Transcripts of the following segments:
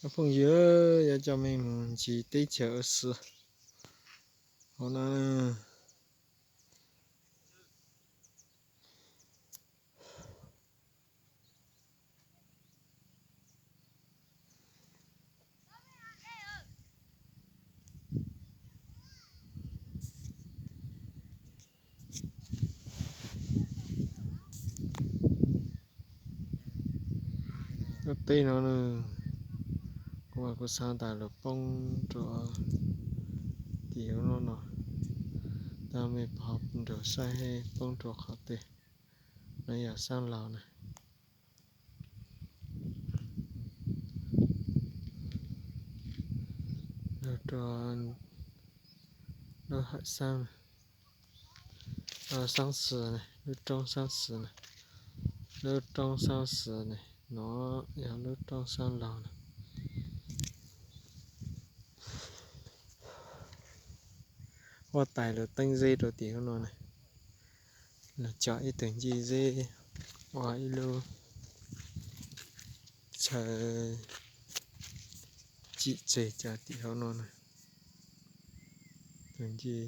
Phooj ywg, yuav coj mej mus ncig teb chaws Ua Si hauv no. Lub teb no, kuv, kuv xaav tas lug poob rua tim lub no no, tab mej pom nrug saib poob rua qhov twg, no yog xaab laug na. Lug rua lub hawm xaab, xaab xwm, lub roob xaab xwm na, lub roob xaab xwm na, no yog lub roob xaab laug na. Huab tais lug teeb zeb rua tim lub no na, lug tso ib tug ncej zeb ua ib lub chaw cim tseg cov tim hauv no na. Tug ncej,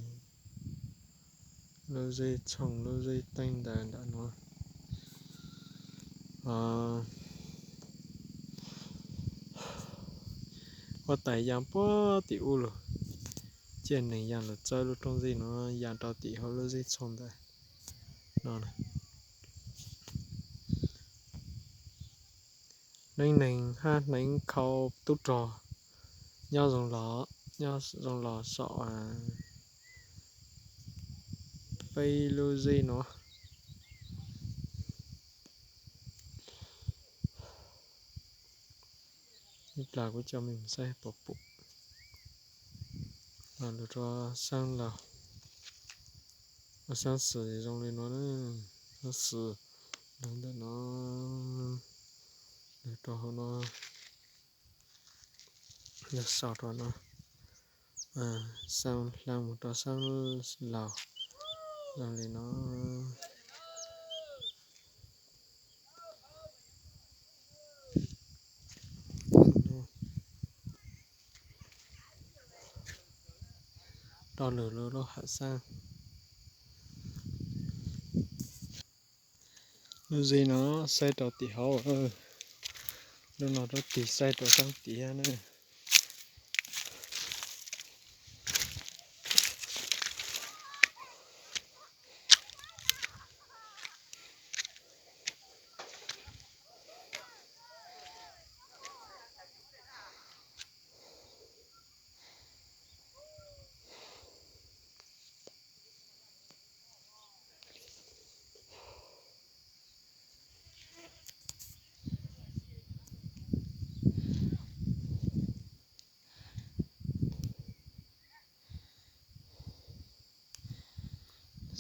lub zeb tshooj, lub zeb teeb ntawd ntawm no. Huab tais yaa puag tim ub lug, ciaj neeg yaa lug txawb lub roob zeb no yaa rau tim hauv lub zeb tshooj ntawd no. Hneev neeg hab hneev khau tub rog nyob zoo los, nyob zoo los saum peb lub zeb no. Ib plag kuv coj mej mus saib puas pum. Lug rua xaab laug, xaab xwm zoo li no, xaab xwm lug ntawm no, lug rua hauv no, lug sau rua no, xaab hlaa mus rua xaab laug zoo li no. Rua lwm lub hawm xaab. Lub zeb no saib rua tim hauv, lub no rub tig saib rua xaab tim na.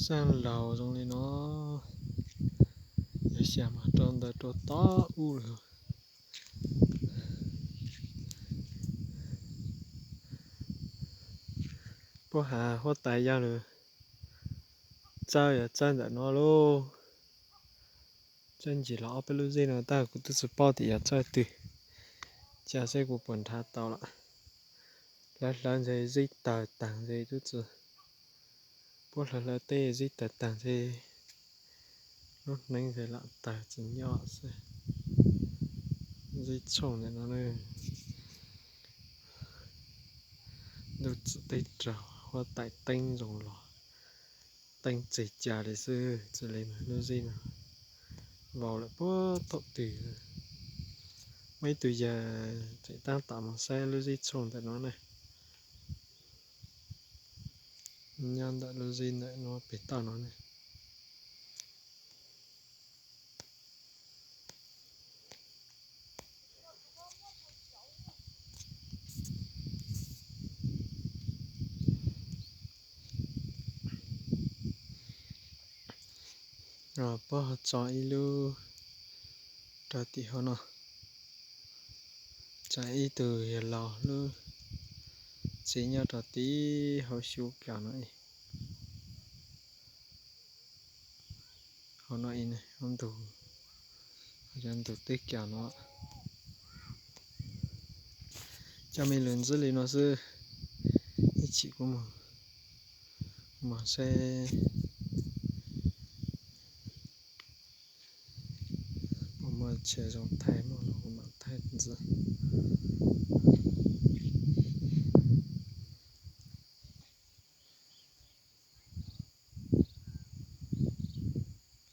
Xaab laug zoo li no, yog xya mas rua ntawd rua tom ub lawm. Puab has huab tais yog lawm, txawb yog txawb ntawm no lauj. Txawb ncig los ob peb lub zeb no tab kuv tub tsi paub tias yog txawj twg, cas seb kuv puas nrhav tau lawm. Hlawv hlawv ntshe zeb tawg taag ntshe tub tsi, puab hlawv hlawv tej zeb tawg taag ntshe lub hneev ntshe lam tawg tsi nyob xwb. Zeb tshooj ntawm no, ntuj tsim teb raug huab tais teeb zoo los, teeb txeg ca li xwb, txawm li mas lub zeb no vau lawm puag thaum twg. Muaj ib tug yawg tseem tab tom mus saib lub zeb tshooj ntawm no ne, nyob ntawm lub zeb ntawm no pem toj no ne. Puab ho tso ib lub rau tim hauv no, tso ib tug yawg laus lub tsev nyob rau tim hauv xyu kag no. Hauv no ib, hauv ntug, cov ntug teb kag no. Coj me lug ntxwb li no xwb, ib chim kuv mus, mus saib puas muaj chaw zoo thaij, muaj los kuv mam thaij ntxiv.